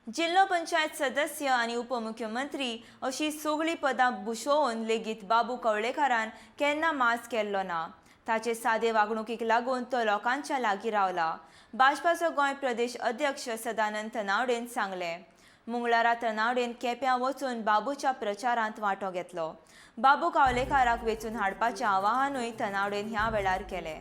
जिल्लो पंचायत सदस्य आनी उपमुख्यमंत्री अशी सगळीं पदां भुशोवन लेगीत बाबू कवळेकारान केन्ना माज केल्लो ना. ताचे सादे वागणुकीक लागून तो लोकांच्या लागीं रावला. भाजपाचो गोंय प्रदेश अध्यक्ष सदानंद तनावडेन सांगलें. मंगळारा तनावडेन केप्यां वचून बाबूच्या प्रचारांत वांटो घेतलो. बाबू कावलेकाराक वेंचून हाडपाचें आवाहनूय तनावडेन ह्या वेळार केलें.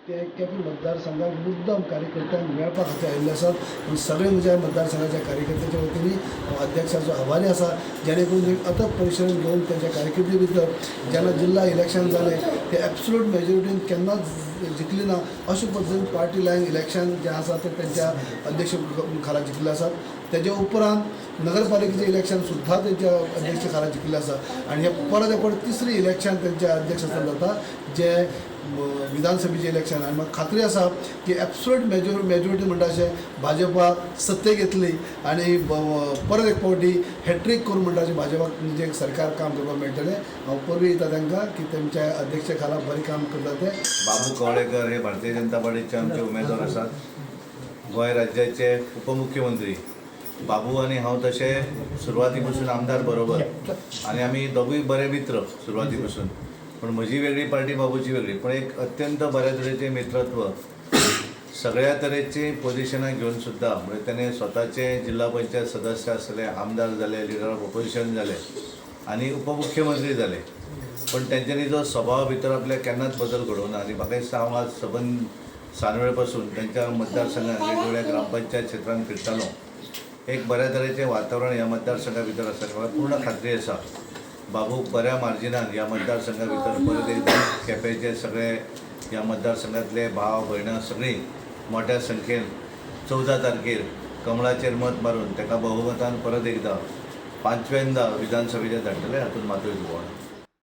ते केपें मतदारसंघाक मुद्दम कार्यकर्त्यांक मेळपा खातीर आयिल्ले आसात. पूण सगळे म्हज्या मतदारसंघाच्या कार्यकर्त्यांच्या वतीन हांव अध्यक्षाचो आभारी आसा, जेणे करून एक अथक परिश्रम घेवन तांच्या कारकिर्दी भितर जेन्ना जिल्ला इलेक्शन जालें ते एब्सोल्यूट मेजॉरिटीन केन्नाच जिखली ना अशे पद्दतीन पार्टी लायन इलेक्शन जें आसा तें तेंच्या अध्यक्ष खाला जिखिल्लें आसा. तेज्या उपरांत नगरपालिकेचें इलेक्शन सुद्दां तेंच्या अध्यक्ष खाला जिखिल्लें आसा आनी हें परत एक फावट तिसरें इलेक्शन तेंच्या अध्यक्ष आसतना जाता जें विधानसभेचें इलेक्शन. आनी म्हाका खात्री आसा की एब्सोल्यूट मेजॉरिटी म्हणटा अशें भाजपा सत्तेक येतली आनी परत एक फावटी हॅट्रीक करून म्हणटा अशें भाजपाक म्हणजे सरकार काम करपाक मेळटलें. हांव परबीं दिता तांकां की तेमच्या अध्यक्ष खाला बरें काम करता ते. बाबू कवळेकर हे भारतीय जनता पार्टीचे आमचे उमेदवार आसात. गोंय राज्याचे उपमुख्यमंत्री बाबू आनी हांव तशे सुरवाती पासून आमदार बरोबर आनी आमी दोगूय बरे मित्र सुरवाती पासून. पूण म्हजी वेगळी पार्टी, बाबूची वेगळी, पूण एक अत्यंत बऱ्या तरेचें मित्रत्व सगळ्या तरेची पोजिशनां घेवन सुद्दां म्हणजे तेणे स्वताचे जिल्हा पंचायत सदस्य आसले, आमदार जाले, लिडर ऑफ ऑपोजिशन जाले आनी उपमुख्यमंत्री जाले, पूण तेंच्यांनी जो स्वभावा भितर आपल्या केन्नाच बदल घडोवना. आनी म्हाका दिसता हांव आज सबंद सानवेळ पासून तेंच्या मतदारसंघात वेगवेगळ्या ग्रामपंचायत क्षेत्रांत फिरतालो. एक बऱ्या तरेचें वातावरण ह्या मतदारसंघा भितर आसा. म्हाका पूर्ण खात्री आसा बाबू बऱ्या मार्जिनान ह्या मतदारसंघा भितर परत एकदां केपेंचे सगळे ह्या मतदारसंघातले भाव भयणां सगळीं मोठ्या संख्येन 14 तारखेर कमळाचेर मत मारून ताका बहुमतान परत एकदां 5व्यांदा विधानसभेचेर धाडटले, हातूंत मातूय दुबाव ना.